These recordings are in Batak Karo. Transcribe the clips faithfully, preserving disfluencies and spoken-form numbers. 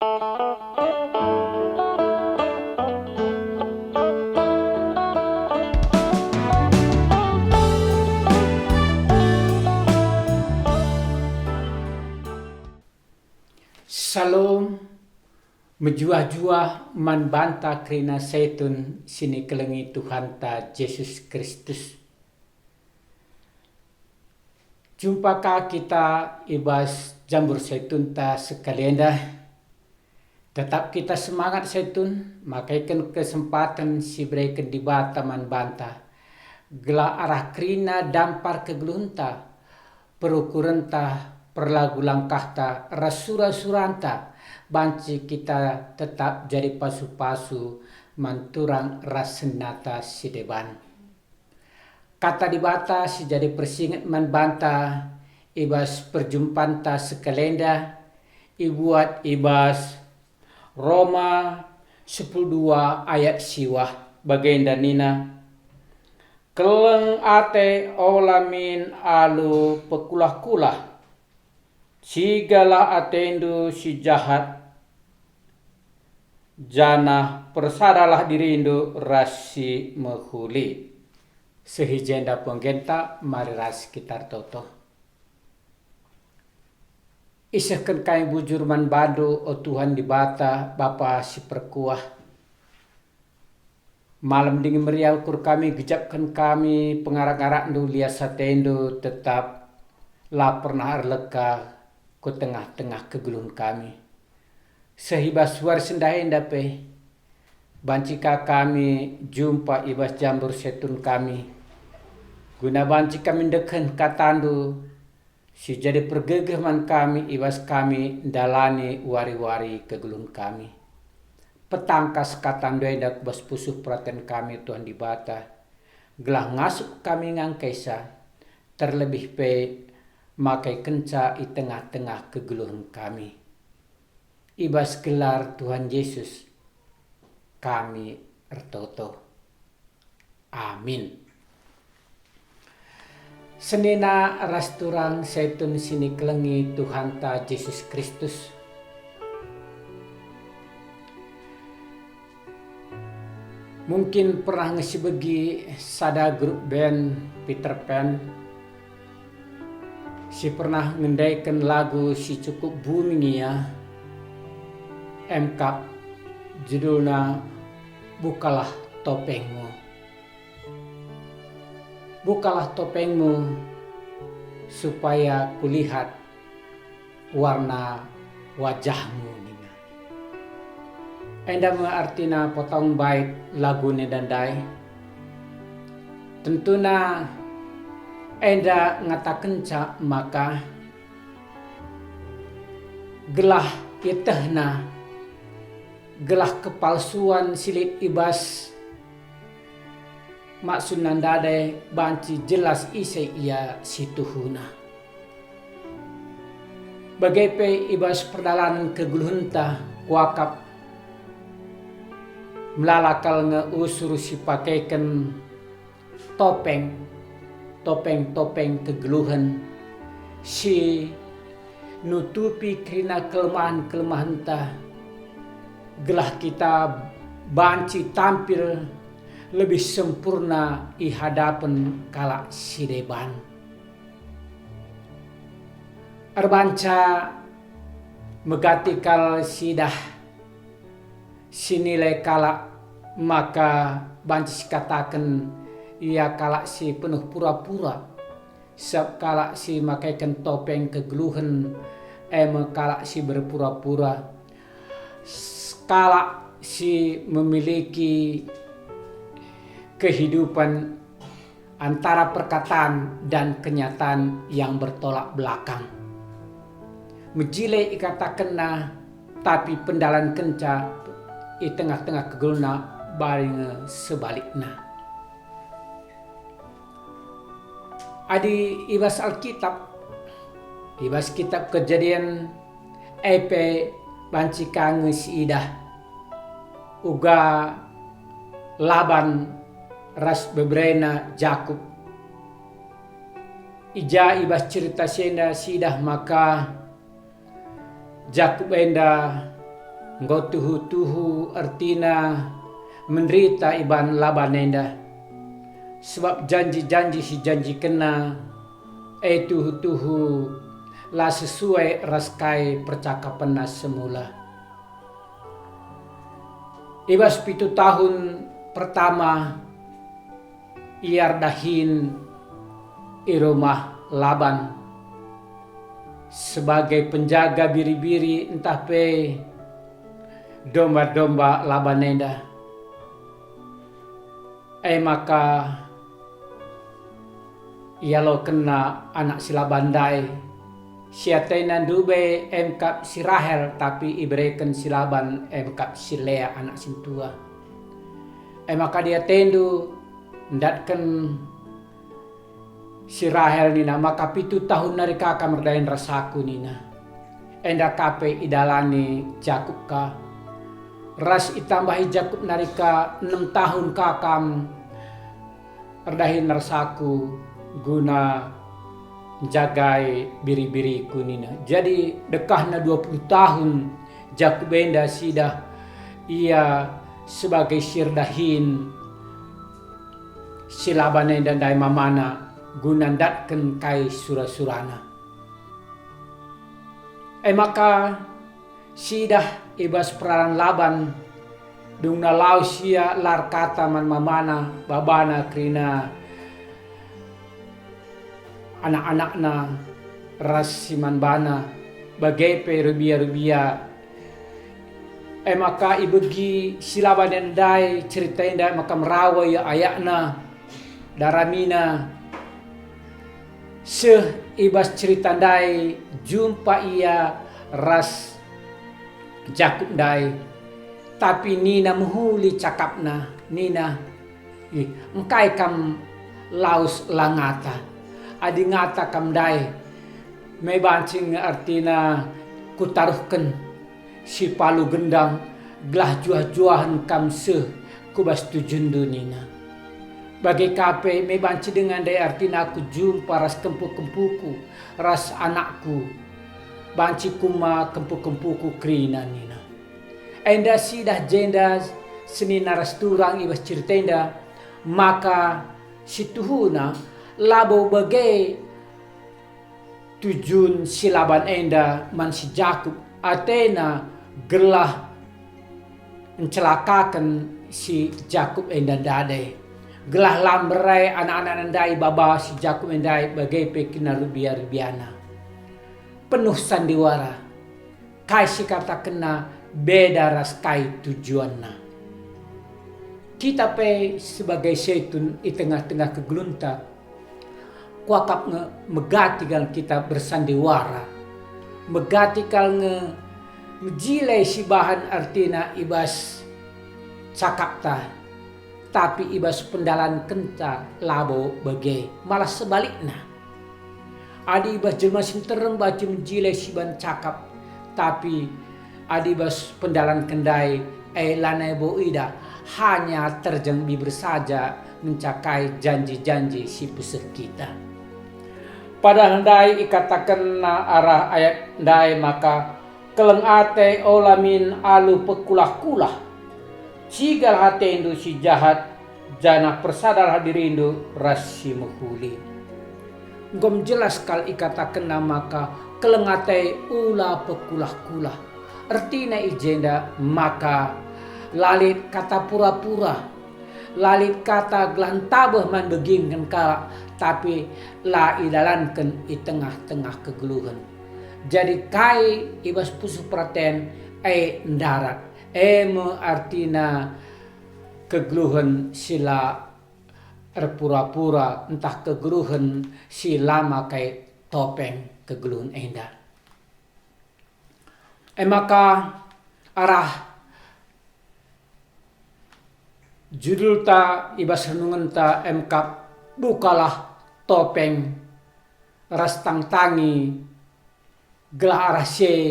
Salom, mejuah-juah man banta kerina setun si nikelengi Tuhanta Jesus Kristus. Jumpa ka kita i bas jambur setunta sekali enda. Tetap kita semangat setun, makaiken kesempaten si ibereken Dibata man banta, gelah arah kerina dampar kegeluhenta, perukurenta, perlagu langkahta, ras sura-suranta, banci kita tetap jadi pasu-pasu man turang ras senata si deban. Kata Dibata si jadi persinget man banta i bas perjumpanta sekali enda ibuat i bas Roma sepuluh dua ayat siwah, bagenda nina, "Keleng ate ola min alu pekulah-kulah, cigalah atendu si jahat, janah persadalah dirindu ras si mehuli." Seh i jenda penggenta, mari ras kita ertoto. Isehken kami bujur man bandu, o Tuhan Dibata, Bapa si perkuah. Malem dingen meriah ukur kami, gejapken kami pengarak-arakndu, lias atendu, tetap la pernah erleka ku tengah-tengah kegeluhen kami. Seh i bas wari si ndai enda pe, banci ka kami jumpa i bas jambur setun kami, guna banci kami ndekeh katandu, si jadi pergegeh man kami i bas kami ndalani wari-wari kegeluhen kami. Petangkas katandu enda ku bas pusuh peraten kami, Tuhan Dibata, gelah ngasup kami ngangkaisa, terlebih pe makaikenca i tengah-tengah kegeluhen kami. I bas gelar Tuhan Jesus kami ertoto. Amin. Senina ras turang setun si nikelengi Tuhanta Jesus Kristus. Mungkin pernah nge sibegi sada grup band Peter Pan si pernah ngendeken lagu si cukup booming ia, emkap judulna Bukalah Topengmu. Bukalah topengmu, supaya kulihat warna wajahmu, nina. Enda me artina potong bait lagu enda ndai. Tentuna enda ngatakenca maka gelah ietehna, gelah kepalsuan si lit i bas maksudna ndai banci jelas ise ia si tuhuna. Bage pe i bas perdalanen kegeluhenta kuakap melala kal nge usur si pakeken topeng, topeng-topeng kegeluhen si nutupi kerina kelemahen-kelemahenta, gelah kita banci tampil lebih sempurna i hadapen kalak si deban. Erbanca megati kal siidah si nilai kalak, maka banci sikataken ia kalak si penuh pura-pura. Sabap kalak si makaiken topeng kegeluhen e me kalak si berpura-pura, s-, kalak si memiliki kehidupan antara perkataan dan kenyataan yang bertolak belakang. Mejile ikatakenna, tapi pendalankenca i tengah-tengah kegeluhenna bali nge sebalikna. Adi i bas Alkitab, i bas kitab Kejadin, e pe banci ka nge siidah uga Laban ras beberena Jakup. I ja i bas cerita si enda siidah maka Jakup enda Enggo tuhu-tuhu ertina menderita iban Laban enda, sebab janji-janji si janjikenna e tuhu-tuhu la sesuai ras kai percakapenna semula. I bas pitu tahun pertama ia erdahin i rumah Laban sebagai penjaga biri-biri ntah pe domba-domba Laban enda. E maka ialokenna anak si Laban ndai, si atena ndube emkap si Rahel, tapi ibereken si Laban emkap si Lea anak sintua. E maka diatendu ndatken si Rahel nina, "Maka pitu tahun nari ka kam erdahin ras aku," nina. Enda ka pe idalani Jakup ka, ras itambahi Jakup nari ka, "Enem tahun ka kam erdahin ras aku guna njagai biri-biriku," nina. Jadi dekahna dua puluh tahun Jakup enda sidah ia sebagai si erdahin si Laban enda ndai mamana guna ndatken kai sura-surana. E maka sidah i bas peraran Laban, dungna lawes ia la erkata man mamana, babana kerina anak-anakna ras si man bana, bage pe rubia-rubia. E maka ibegi si Laban ndai cerita enda maka merawa ia ayakna, daramina. Seh i bas cerita ndai jumpa ia ras Jakup ndai, tapi nina mehuli cakapna, nina, "Ih, engkai kam lawes la ngata? Adi ngata kam ndai, me banci nge ertina kutaruhken si palu gendang, gelah juah-juahen kam seh ku bas tujunndu," nina. "Bage ka pe me banci denga ndai ertina aku jumpa ras kempu-kempuku, ras anakku, banci kuma kempu-kempuku kerina," nina. Enda sidah jenda senina ras turang i bas cerita enda, maka situhuna labo bage tujun si Laban enda man si Jakup, atena gelah ncelakaken si Jakup enda ndai, gelah la mberai anak-anakna ndai baba si Jakup ndai bage pe kerina rubia-rubiana. Penuh sandiwara. Kai si ikatakenna beda ras kai tujuanna. Kita pe sebagai setun i tengah-tengah kegeluhenta, kuakap nge megati kal kita bersandiwara, megati kal nge mejile si bahan ertina i bas cakapta, tapi i bas pendalankenta labo bage, malah sebalikna. Adi i bas jelma si nterem banci mejile si bahan cakap, tapi adi i bas pendalanken ndai, e lanai bo idah, hanya terjeng bibir saja mencakai janji-janji si peseh kita. Padahal ndai ikatakenna arah ayat ndai maka, "Keleng ate ola min alu pekulah-kulah. Ciga atendu si jahat, janah persadarlah dirindu ras si mehuli." Enggo jelas kal ikatakenna maka keleng ate ula pekulah-kulah. Ertina i jenda maka la lit kata pura-pura, la lit kata gelah ntabeh man begingken kalak, tapi la idalanken i tengah-tengah kegeluhen. Jadi kai i bas pusuh peraten, e ndarat, e me artina kegeluhen si la erpura-pura ntah kegeluhen si la makai topeng kegeluhen enda. E maka arah judulta i bas renungenta emkap, "Bukalah topeng ras tangtangi," gelah arah si e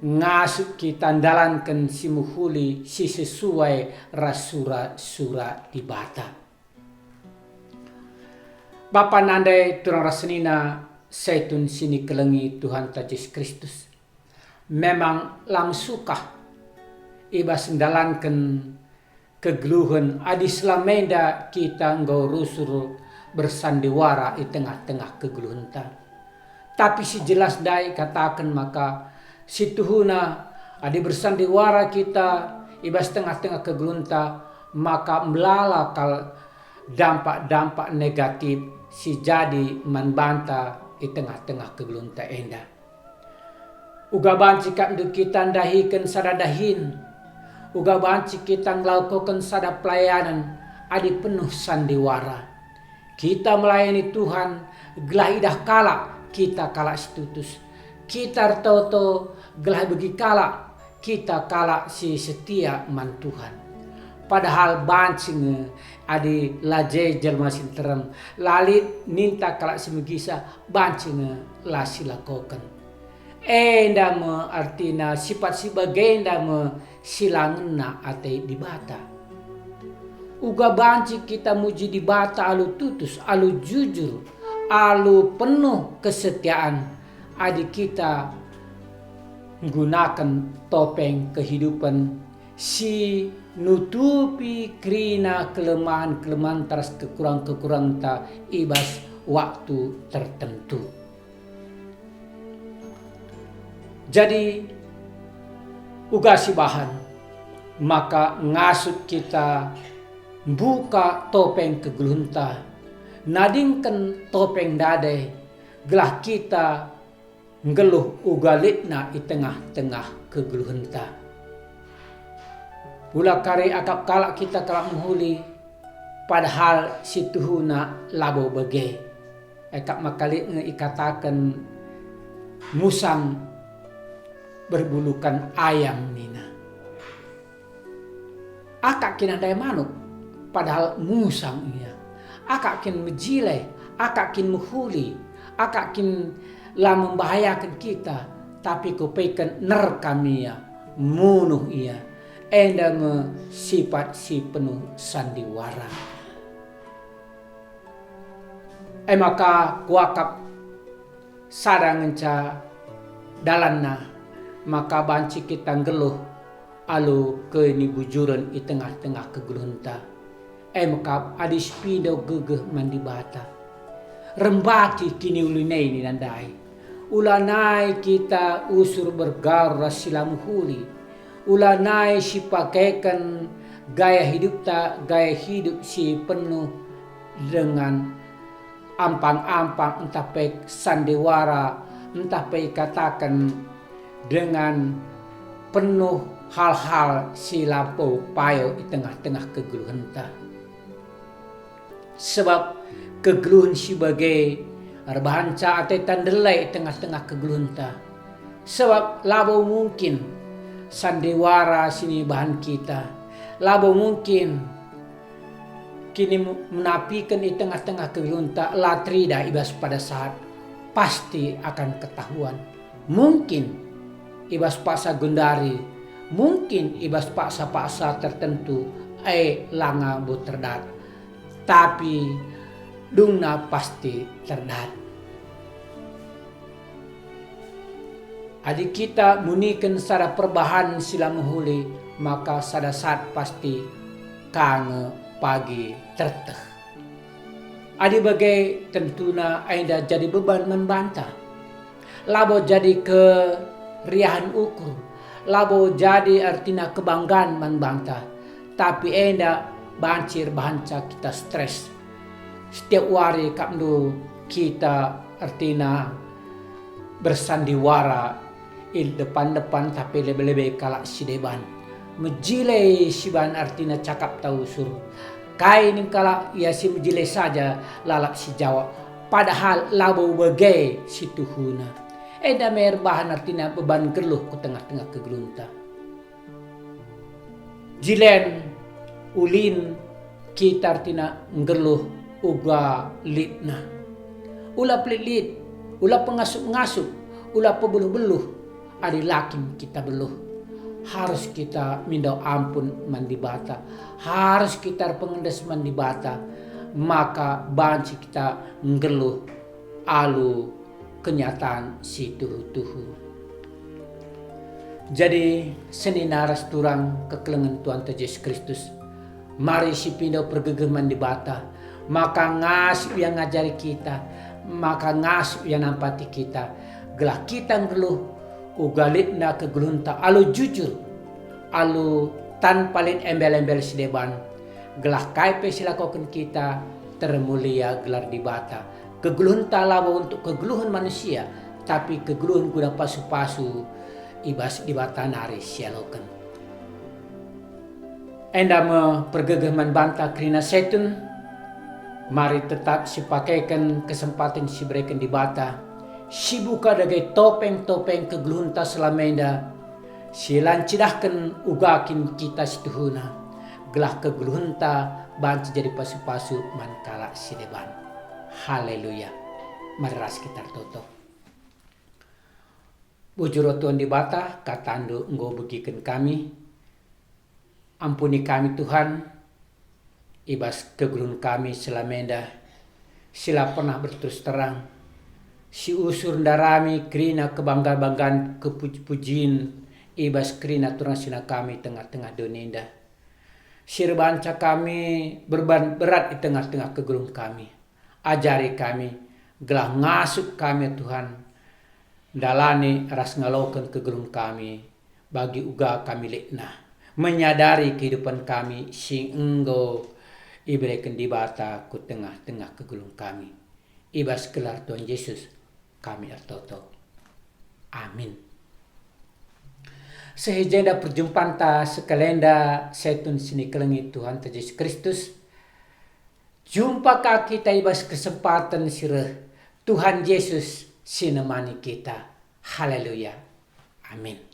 ngasup kita ndalanken si mehuli si sesuai ras sura-sura Dibata. Bapa nande turang ras senina, setun si nikelengi Tuhanta Jesus Kristus. Memang la mesukah i bas ndalanken kegeluhen adi selama enda kita enggo rusur bersandiwara i tengah-tengah kegeluhenta. Tapi si jelas ndai kataken maka si tuhuna adi bersandiwara kita i bas tengah-tengah kegeluhenta, maka melala kal dampak-dampak negatif si jadi man banta i tengah-tengah kegeluhenta enda. Uga banci kap ndu kita ndahiken sada dahin, uga banci kita ngelakoken sada pelayanen adi penuh sandiwara. Kita melayani Tuhan gelah idah kalak kita kalak si tutus. Kita ertoto gelah ibegi kalak kita kalak si setia man Tuhan. Padahal banci nge adi la je jelma si nterem, la lit ninta kalak si megisa, banci nge la silakoken. Enda me artina sipat si bagenda me si la ngena ate Dibata. Uga banci kita muji Dibata alu tutus, alu jujur, alu penuh kesetiaan, adi kita nggunaken topeng kehidupen si nutupi kerina kelemahen-kelemahen ras kekurang-kekurangenta i bas waktu tertentu. Jadi, uga sibahan maka ngasup kita mbuka topeng kegeluhenta, nadingken topeng ndai, gelah kita nggeluh uga litna i tengah-tengah kegeluhenta. Ula kari akap kalak kita kalak mehuli, padahal si tuhuna labo bage. Akap maka lit nge ikataken musang berbulukan ayam nina. Akap kin ndai manuk, padahal musang ia. Akap kin mejile, akap kin mehuli, akap kin la membahayaken kita, tapi kupeken nerkam ia, munuh ia. Enda me sipat si penuh sandiwara. E maka kuakap sada ngenca dalanna, maka banci kita nggeluh alu kenibujuren i tengah-tengah kegeluhenta. E maka adi sipindo gegeh man Dibata. Rembaki kiniulinen nina ndai. Ulanai kita usur bergaul ras si la mehuli. Ulanai sipakeken gaya hidupta, gaya hidup si penuh dengan ampang-ampang, ntah pe sandiwara, ntah pe ikataken dengan penuh hal-hal si labo payo i tengah-tengah kegeluhenta. Sebab kegeluhen si bage erbahanca ateta ndelai i tengah-tengah kegeluhenta. Sebab labo mungkin sandiwara si nibahan kita, labo mungkin kinimenapiken i tengah-tengah kegeluhenta la teridah i bas pada saat pasti akan ketahuan. Mungkin i bas paksa gundari, mungkin i bas paksa-paksa tertentu, e langa bo terdat. Tapi dungna pasti terdat. Adi kita muniken sada perbahan si la mehuli, maka sada saat pasti ka nge pagi terteh. Adi bage, tentuna enda jadi beban man banta. Labo jadi keriahen ukur, labo jadi ertina kebanggan man banta, tapi enda banci erbahanca kita stres. Setiap wari kap ndu kita ertina bersandiwara i depan-depan tapi lebe-lebe kalak si deban. Mejile si ban ertina cakapta usur. Kai ning kalak ia si mejile saja lalap si jawab, padahal labo bage si tuhuna. Enda me erbahan ertina beban geluh ku tengah-tengah kegeluhenta. Jilen, ulin, kita ertina nggeluh uga litna. Ula pelit-lit, ula pengasup-ngasup, ula pebeluh-beluh, adi la kin kita beluh. Harus kita mindo ampun man Dibata, harus kita erpengendes man Dibata, maka banci kita nggeluh alu kenyataan si tuhu-tuhu. Jadi, senina ras turang kekelengen Tuhanta Jesus Kristus, mari sipindo pergegeh man Dibata, maka ngasup Ia ngajari kita, maka ngasup Ia nampati kita, gelah kita nggeluh uga litna kegeluhenta alu jujur, alu tanpa lit embel-embel si deban, gelah kai pe si lakoken kita termulia gelar Dibata. Kegeluhenta labo untuk kegeluhen manusia, tapi kegeluhen guna pasu-pasu i bas Dibata nari sialoken. Enda me pergegeh man banta kerina setun, mari tetap sipakeken kesempaten si ibereken Dibata, sibuka dage topeng-topeng kegeluhenta selama enda, si la ncidahken uga kin kita si tuhuna, gelah kegeluhenta banci jadi pasu-pasu man kalak si deban. Haleluya. Mari ras kita ertoto. Bujur o Tuhan Dibata, kataNdu enggo begiken kami. Ampuni kami, Tuhan, i bas kegeluhen kami selama enda, si la pernah berterus terang, si usur ndarami kerina kebangga-banggan kepuji-pujin i bas kerina turang sina kami tengah-tengah doni enda. Si erbanca kami berban berat i tengah-tengah kegeluhen kami. Ajari kami, gelah ngasup kami, Tuhan, ndalani ras ngaloken kegeluhen kami, bagi uga kami letna, menyadari kehidupan kami si enggo ibereken Dibata ku tengah-tengah kegeluhen kami. I bas gelar Tuhan Yesus kami ertoto. Amin. Seh i jenda perjumpanta sekalenda setun si nikelengi Tuhanta Jesus Kristus. Jumpa ka kita i bas kesempaten si reh. Tuhan Jesus si nemani kita. Haleluya. Amin.